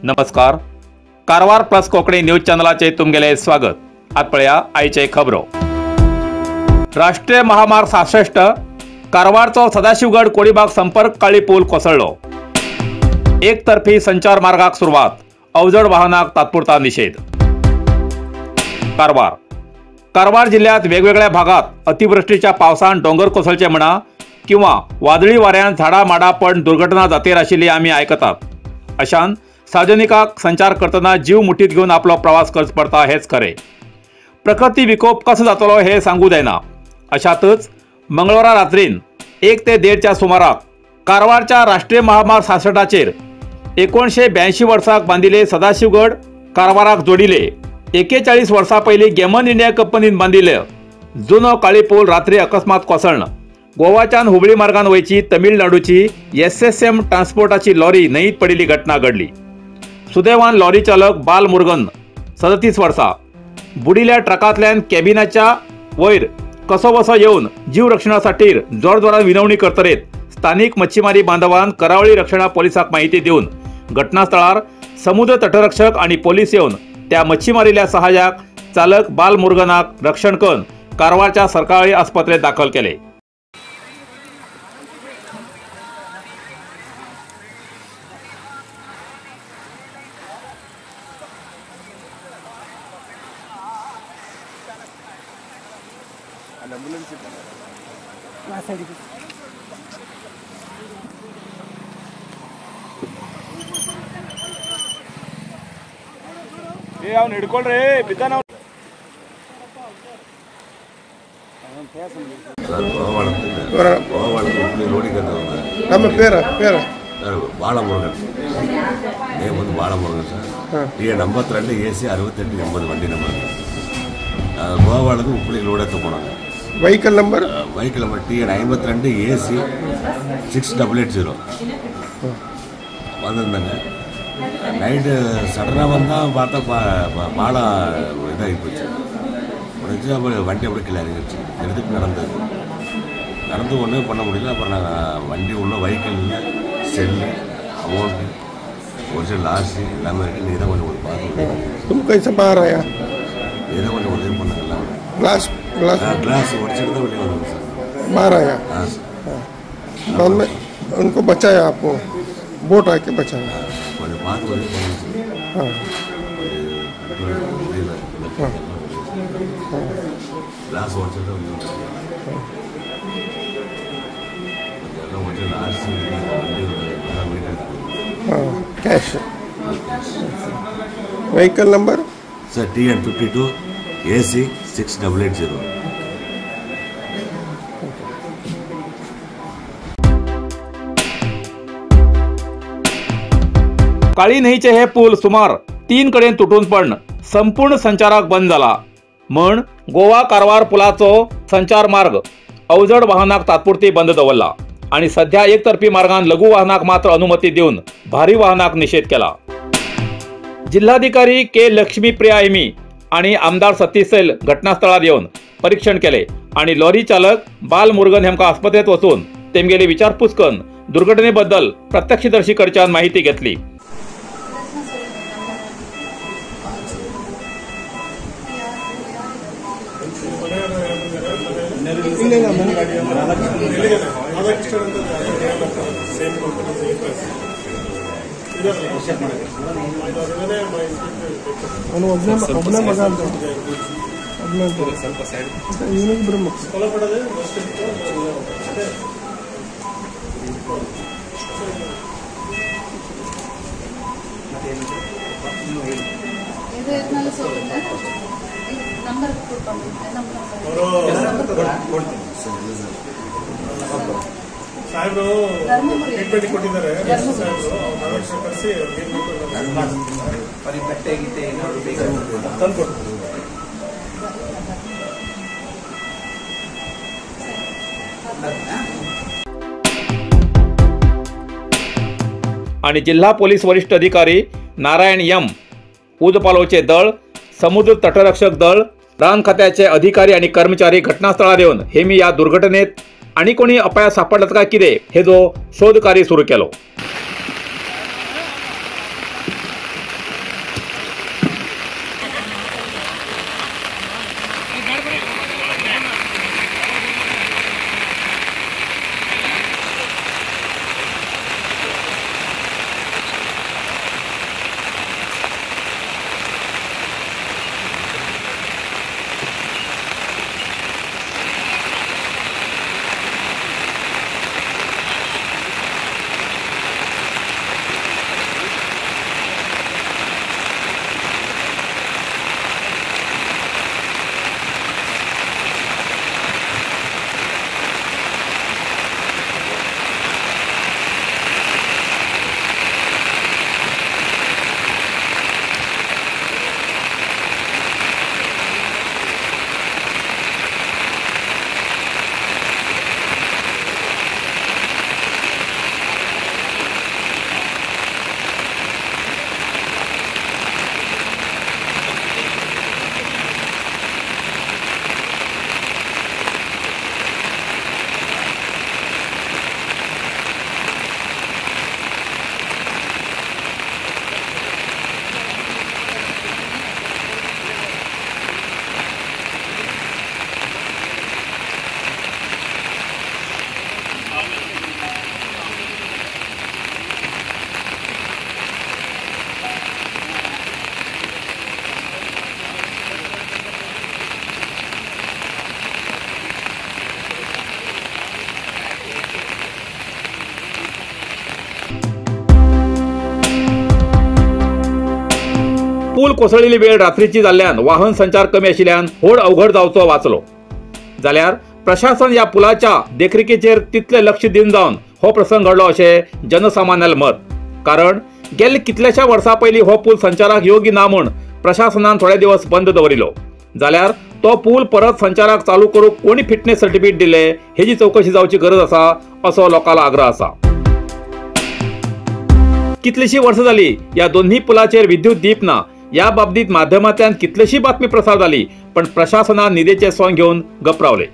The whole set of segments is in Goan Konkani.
नमस्कार, कारवार प्लस कोंकणी न्यूज चॅनलाचे तुमगेले स्वागत। आज पळया आयचे खबरो। राष्ट्रीय महामार्ग 66 कारवारचो सदाशिवगड कोडीबाग संपर्क काळी पूल कोसळ्ळो। एकतर्फी संचार मार्गाक सुरवात, अवजड वाहनाक तात्पुरता निषेध। कारवार कारवार जिल्ह्यात वेगवेगळ्या भागात अतिवृष्टीच्या पावसान डोंगर कोसळचे म्हणा किंवा वादळी वाऱ्यान झाडां माडां पडून दुर्घटना जातीर आशिल्ली आमी आयकतात। अशान सार्वजनिकाक संचार करतना जीव मुठीत घेवन आपलो प्रवास करचो पडटा हेच खरें। प्रकृती विकोप कसो जातलो हे सांगू जायना। अशातच मंगळवारा रात्रीन 1 ते 1:30च्या सुमाराक कारवारच्या राष्ट्रीय महामार्ग 66चेर 1982 वर्साक बांदिले सदाशिवगड कारवाराक जोडिले 41 वर्सां पयलीं गेमन इंडिया कंपनीन बांदिले जुनो काळी पूल रात्री अकस्मात कोसळ्ळो। गोवाच्यान हुबळी मार्गान वयची तमिळनाडूची SSM ट्रान्सपोर्टाची लॉरी न्हंयेंत पडिल्ली घटना घडली। सुदैवान लॉरी चालक बाल मुर्गन 37 वर्सां बुडिल्ल्या ट्रकांतल्यान कॅबिनाच्या वयर कसो बसो येवन जीव रक्षणासाठी जोरजोरान विनवणी करतरेत स्थानिक मच्छीमारी बांधवान करावळी रक्षणा पोलिसाक माहिती दिवन घटनास्थळार समुद्र तटरक्षक आणि पोलीस येवन त्या मच्छीमारील्या सहाय्याक चालक बाल मुर्गनाक रक्षण करून कारवारच्या सरकारी आस्पत्रेत दाखल केले। பாலமுருகன் நேம் வந்து பாலமுருகன் சார். TN 52 AC 68 80 வண்டி நம்பர். கோவாலேருந்து உப்புளி லோடு ஏற்ற போனாங்க. வெஹிக்கிள் நம்பர் TN 52 AC 6880 வந்திருந்தாங்க. நைட்டு சடனாக வந்தால் பார்த்தா பாலம் இதாகி போச்சு, உடச்சு. அப்புறம் வண்டி அப்படியே கீழே இறங்கிடுச்சு. எடுத்துட்டு நடந்தது நடந்து ஒன்றும் பண்ண முடியல. அப்புறம் நாங்கள் வண்டி உள்ள வெஹிக்கிளில் செல்லு அமௌண்ட்டு ஒரிஜினல் ஆர்சி எல்லாமே இருக்குது. நீ தான் கொஞ்சம் பார்த்து நீ தான் கொஞ்சம் உதவி பண்ணுங்க. எல்லாம் கிளாஸ் கிளாஸ் கிளாஸ் உடச்சிட்டு தான் வெளியே வந்தாங்க சார். बाहर आया बाद में उनको बचाया, आपको बोट आके बचाया. கொஞ்சம் பார்த்து உதவி பண்ணுங்க சார். हाँ முடியல, கிளாஸ் உடச்சிட்டு தான் வெளியே வந்தாங்க. எல்லாம் ஒரிஜினல் ஆர்சி வண்டி எல்லாம் हाँ cash. Vehicle number sir TN 52 AC 6880. काळी न्हंयचे हे पूल सुमार 3 कडेन तुटून पडून संपूर्ण संचाराक बंद जाला म्हण गोवा कारवार पुलाचो संचार मार्ग अवजड वाहनाक तात्पुरती बंद दवरला आणि सध्या एकतर्फी मार्गान लघु वाहनाक मात्र अनुमती दिवन भारी वाहनाक निषेध केला. जिल्हाधिकारी के लक्ष्मीप्रिया एमी आणि आमदार सतीश सैल घटनास्थळार येवन परीक्षण केले आणि लॉरी चालक बाल मुर्गन हेमका आस्पत्रेत वचून तेमगेली विचारपूस करून दुर्घटनेबद्दल प्रत्यक्षदर्शी कडच्यान माहिती घेतली. ಸಾಹೇಬರು ಟ್ರೀಟ್ಮೆಂಟ್ ಕೊಟ್ಟಿದ್ದಾರೆ. ಕರೆಸಿ ತಂದು ಕೊಡ್ತಾರೆ. आणि जिल्हा पोलीस वरिष्ठ अधिकारी नारायण यम, उजपालोवचे दळ, समुद्र तटरक्षक दळ, रान खात्याचे अधिकारी आनी कर्मचारी घटनास्थळार येवन हेमी ह्या दुर्घटनेत आनी कोणी अपायात सापडलात काय कितें हे जो शोध कार्य सुरू केलो. पूल कोसळिल्ली वेळ रात्रीची जाल्ल्यान वाहन संचार कमी आशिल्ल्यान व्हड अवघड जावचो वाचलो. जाल्यार प्रशासन ह्या पुलाच्या देखरेखीचेर तितले लक्ष दिवन जावन हो प्रसंग घडलो अशें जनसामान्याले मत. कारण गेल्ले कितल्याश्या वर्सां पयलीं हो पूल संचाराक योग्य ना म्हूण प्रशासनान थोडे दिवस बंद दवरिलो. जाल्यार तो पूल परत संचाराक चालू करूंक कोणी फिटनेस सर्टिफिकेट दिले हेजी चवकशी जावची गरज आसा असो लोकांलो आग्रह आसा. कितलीशी वर्सां जाली ह्या दोन्ही पुलाचेर विद्युत दीप ना. या बाबतीत माध्यमांतल्यान कितलीशी बातमी प्रसार जाली पण प्रशासनान निधेचे सोंग घेवन गप रावले.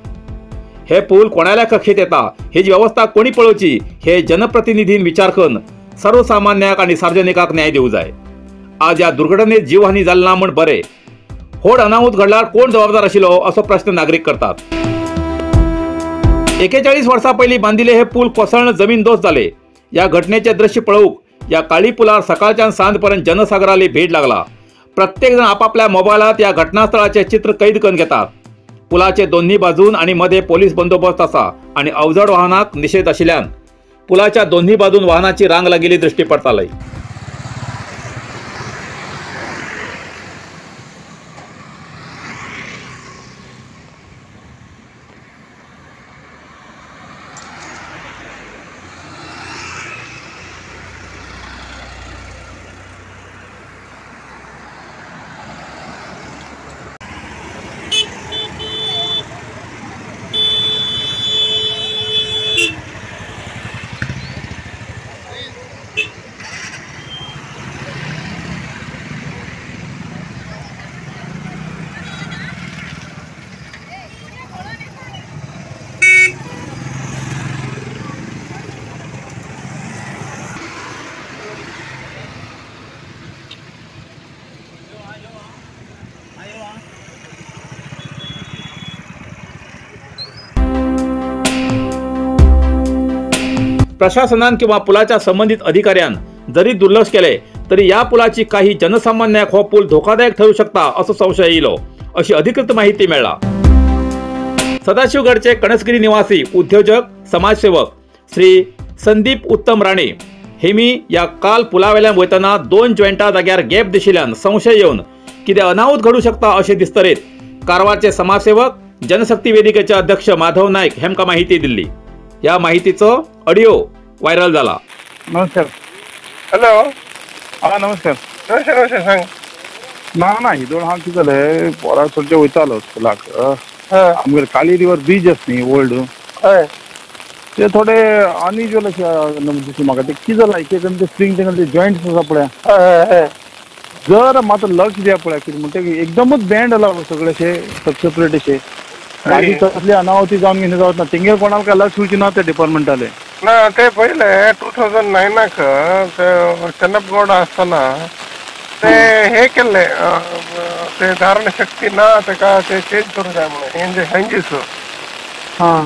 हे पूल कोणाल्या कक्षेत येता हेजी व्यवस्था कोणी पळोवची हे जनप्रतिनिधीन विचार करून सर्वसामान्याक आनी सार्वजनिकाक न्याय दिवं जाय. आज ह्या दुर्घटनेत जीवहानी जाली ना म्हूण बरें, व्हड अनाहूत घडल्यार कोण जबाबदार आशिल्लो असो प्रश्न नागरीक करतात. 41 वर्सां पयलीं बांदिल्ले हे पूल कोसळून जमीन दोस्त जाले. ह्या घटनेचे दृश्य पळोवंक ह्या काळी पुलार सकाळच्यान सांज पर्यंत जनसागराली भीड लागला. प्रत्येक जण आपापल्या मोबायलात ह्या घटनास्थळाचे चित्र कैद करून घेतात. पुलाचे दोन्ही बाजून आणि मध्ये पोलीस बंदोबस्त आसा आणि अवजड वाहनाक निषेध आशिल्ल्यान पुलाच्या दोन्ही बाजून वाहनाची रांग लागिल्ली दृष्टी पडताली. प्रशासनान किंवा पुलाच्या संबंधित अधिकाऱ्यान जरी दुर्लक्ष केले तरी या पुलाची काही जनसामान्याक हो पूल धोकादायक ठरू शकता असो संशय येयलो अशी अधिकृत माहिती मेळ्ळा. सदाशिवगडचे कणसगिरी निवासी उद्योजक समाजसेवक श्री संदीप उत्तम राणे हेमी या काल पुलावेल्यान वयतना 2 जॉयंटा जाग्यार गॅप दिशिल्ल्यान संशय येवन कितें अनाहूत घडू शकता अशें दिसतरेत कारवारचे समाजसेवक जनशक्ती वेदिकेचे अध्यक्ष माधव नाईक हेमकां माहिती दिल्ली. ह्या माहितीचो ऑडिओ व्हायरल झाला. नमस्कार. हॅलो. हा नमस्कार. नमस्कार नमस्कार. सांग ना ना हिदोळ हा कितें जालें पोरा चडशे वयतालो स्कुलाक. आमगेर काली रिवर ब्रीज आसा न्ही ओल्ड, हय ते थोडे अनयुज्युअल अशें दिसलें म्हाका. ते कितें जालां एक एक ते स्प्रींग तेंगे जॉयंट्स आसा पळय, जर मात लक्ष दिया पळय कितें म्हणटा एकदमच बँड जाला सगळे अशे सेपरेट अशे. मागीर तसले अनावती जावन कितें जावत ना, तेंगेर कोणाक काय लक्ष दिवचें ना ते डिपार्टमेंटाले. ना ते पयले 2009 ते चन्नप गौडा आसतना ते हे केल्ले, ते धारण शक्ती ना तेका ते चेंज करूं जाय म्हणून हँजीस, हां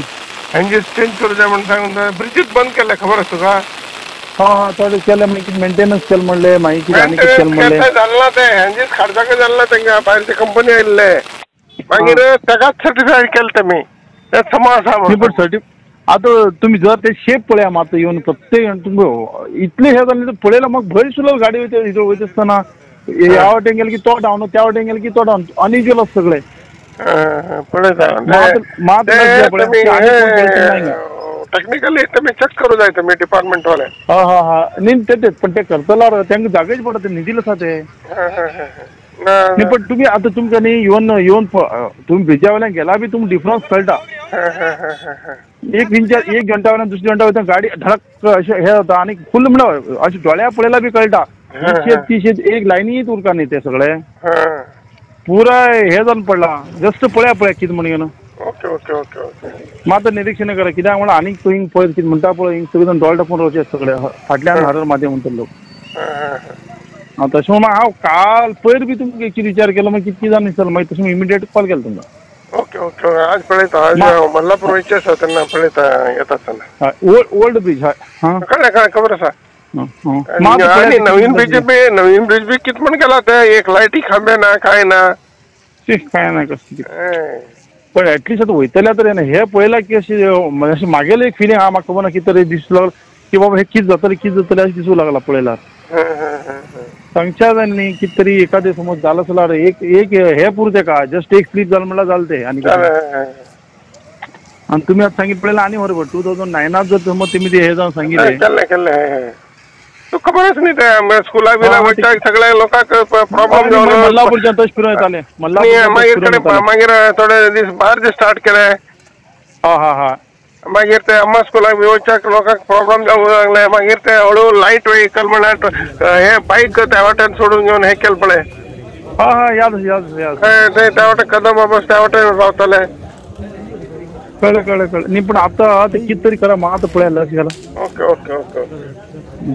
हँजीस चेंज करूं जाय म्हणून सांगून ब्रिजीत बंद केल्ले, खबर आसा तुका? हां हां, थोडे केले मागीर मेंटेनन्स केलें म्हणलें, मागीर कितें आनी कितें केलें म्हणलें. जालें ना ते हँजीस खाडचाकय जालें ना तेंकां, भायरची कंपनी आयिल्ले, मागीर तेकाच सर्टिफायड केलें तेमी, ते समा आसा म्हणून. पण आतां तुमी जर ते शेप पळया मात येवन प्रत्येक तुमकां इतलें हें जालें पळयलां म्हाका भंय दिसलो गाडी वयता वयता आसतना, ह्या वाटेन गेले की तो डावन, त्या वाटेन गेले की तो डावन, अनयुज्युअल आसा सगळें. पळयता टेक्निकली तुमी चॅक करूं जाय तुमी डिपार्टमेंट वाले. हां हां हां, न्ही तें पण ते करतलो तांकां जागेच पडटा, ते न्हिदिल आसा ते. न्ही पण तुमी आतां तुमकां न्ही येवन येवन तुमी ब्रिजा वयल्यान गेला बी तुमकां डिफरन्स कळटा. एक इंचा एक घंटा वयल्यान दुसऱ्या घंटा वयता गाडी धडक अशें हें जाता आनी फूल म्हणल्यार अशें दोळ्या पळयल्यार बी कळटा, 20-30 एक लायनीत उरता न्ही ते सगळे पुराय हें जावन पडलां. जस्ट पळया पळया कितें म्हणून. ओके ओके ओके ओके, मात निरिक्षण करा कित्याक म्हणल्यार आनीक तुवें पळय कितें म्हणटा पळय, हिंग सगळे जाण दोळे धांपून रावचे सगळे फाटल्यान हरर मातें म्हणटा लोक. हां तशें म्हणून हांव काल पयर बी तुमकां एक्चुअली विचार केलो, मागीर कितकें जावन दिसलें, मागीर तशें इमिडिएट कॉल केलो तुमकां. ओके ओके, आज पळयता, आज मल्लापूर वयचें आसा तेन्ना पळयता येता आसतना. हय, ओल्ड ब्रीज. हय हां, कळ्ळें कळ्ळें, खबर आसा. आनी नवीन ब्रिज बी, नवीन ब्रिज बी कितें म्हण केला ते, एक लायटी खांबे ना कांय ना, कांय ना कसली. पण एटलिस्ट आतां वयतल्या तर हें पळयलां की अशें अशें मागेलें एक फिलींग आहा म्हाका, खबर ना कितें तरी दिसूं लागलो की बाबा हें कितें जातलें कितें जातलें अशें दिसूं लागलां पळयल्यार. सांगच्या जाय न्ही कितें तरी एखादें समज जालें जाल्यार एक एक हें पुरो तेका, जस्ट एक स्लीप जालें म्हणल्यार जालें तें. आनी आनी तुमी आतां सांगितलें पळयलां आनी बरोबर 2009 जर समज तुमी तें हें जावन सांगिल्लें. केल्लें केल्लें, तुका खबर आसा न्ही ते स्कुलाक बिलाक वयता सगळ्या लोकांक प्रॉब्लम जावन मल्लापूरच्यान तशें फिरून येतालें, मागीर कडेन मागीर थोडे दीस भायर जे स्टार्ट केले. हां हां हां, मागीर ते अम्मा स्कुलाक बी वयच्याक लोकांक प्रॉब्लम जावंक लागले, मागीर ते हळू लायट व्हेकल म्हणल्यार हे बायक त्या वाटेन सोडून घेवन हें केलें पळय. हां हां, याद याद याद, ते त्या वाटेन कदम बस त्या वाटेन रावताले. कळ्ळें कळ्ळें कळ्ळें. न्ही पण आतां तें कितें तरी करा, म्हाका आतां पळया लक्ष घाला. ओके ओके ओके,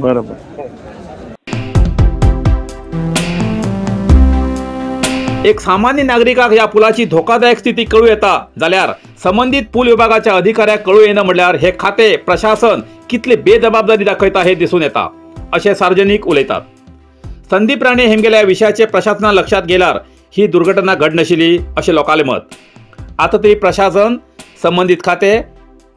बरें बरें. एक सामान्य नागरिकाक ह्या पुलाची धोकादायक स्थिती कळू येता जाल्यार संबंदीत पूल विभागाच्या अधिकाऱ्याक कळू येना म्हणल्यार हे खाते प्रशासन कितली बेजबाबदारी दाखयता हे दिसून येता, अशें सार्वजनिक उलयतात. संदीप राणे हेमगेल्या विशयाचे प्रशासनान लक्षात गेल्यार ही दुर्घटना घडनाशिल्ली अशें लोकांलें मत. आतां तरी प्रशासन संबंदीत खाते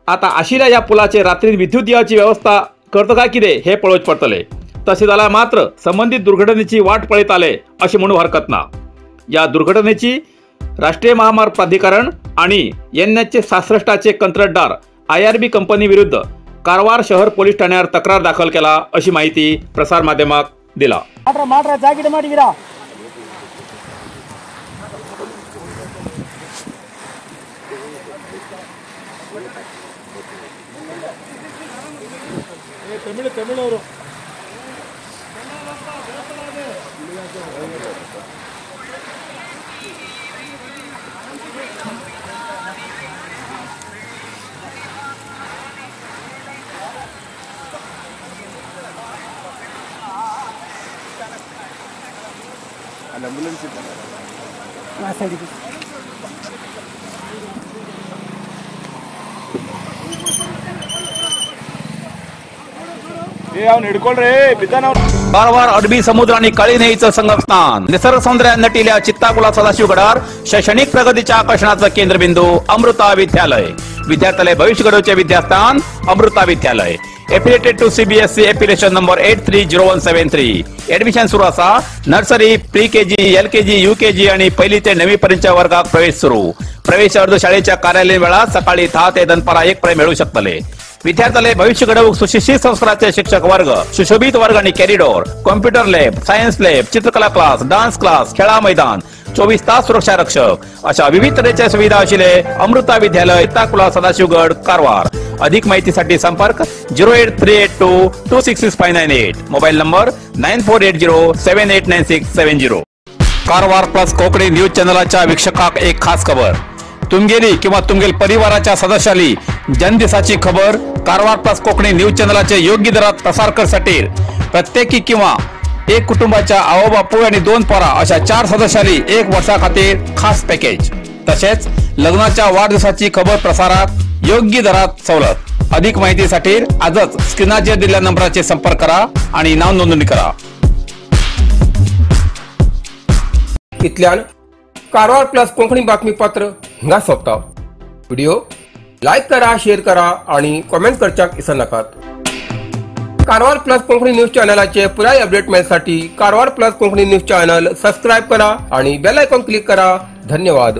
आतां आशिल्ल्या ह्या पुलाचे रात्रीन विद्युत दिव्याची वेवस्था करता काय कितें हें पळोवचें पडटलें. तशें जाल्यार मात्र संबंदीत दुर्घटनेची वाट पळयताले अशें म्हणूंक हरकत ना. या दुर्घटनेची राष्ट्रीय महामार्ग प्राधिकरण आणि NH 66 कंत्राटदार IRB company विरुद्ध कारवार शहर पोलीस ठाण्यावर तक्रार दाखल केला अशी माहिती प्रसार माध्यमाक दिला. कारवार अरबी समुद्र आणि काळी न्हंयेचं संगमस्थान, निसर्ग सौंदर्यान नटिल्या चित्ताकुला सदाशिवगडार शैक्षणिक प्रगतीच्या आकर्षणाचं केंद्रबिंदू अमृता विद्यालय. विद्यार्थ्यालय भविष्य घडवचे विद्यास्थान Amrita Vidyalaya. Affiliated to CBSE affiliation number 830173. Admission सुरू आसा. Nursery, pre KG, LKG, UKG आणि पहिली ते 9वी पर्यंतच्या वर्गात प्रवेश सुरू. प्रवेश अर्ज शाळेच्या कार्यालयीन वेळात सकाळी 10 ते दनपारा 1 पर्यंत मिळू शकतले. विद्यार्थ्याले भविष्य घडवूक सुशिक्षित संस्काराचे शिक्षक वर्ग, सुशोभित वर्ग आणि corridor, computer lab, science lab, चित्रकला क्लास, डान्स क्लास, खेळा मैदान, 24 तास सुरक्षा रक्षक अशा विविध तरेच्या सुविधा आशिल्ले अमृता विद्यालय, चित्ताकुला, सदाशिवगड, कारवार. अधिक माहितीसाठी संपर्क 08382 266598, mobile number 9480789670. Karwar plus Konkani news चॅनलाच्या वीक्षकाक एक खास खबर. तुमगेली किंवा तुमगेल परिवाराच्या सदस्याली जन्मदिसाची खबर कारवार प्लस कोकणी न्यूज चॅनलाचे योग्य दरात प्रसार करसाठी प्रत्येकी किंवा एक कुटुंबाच्या आवो बापूय आणि 2 पोरा अशा 4 सदस्याली 1 वर्षा खातीर खास पॅकेज. तसेच लग्नाच्या वाढदिवसाची खबर प्रसारात योग्य दरात सवलत. अधिक माहितीसाठी आजच स्क्रीनाचेर दिलेल्या नंबराचे संपर्क करा आणि नाव नोंदणी करा. इतल्यान कारवार प्लस कोंकणी बातमीपत्र हिंगा सोंपता. व्हिडिओ लायक करा, शेअर करा आणि कॉमेंट करच्याक विसरनाकात. कारवार प्लस कोंकणी न्यूज चॅनलाचे पुराय update मेळसाठी Karwar plus Konkani news channel subscribe करा आणि बेल आयकॉन क्लिक करा. धन्यवाद.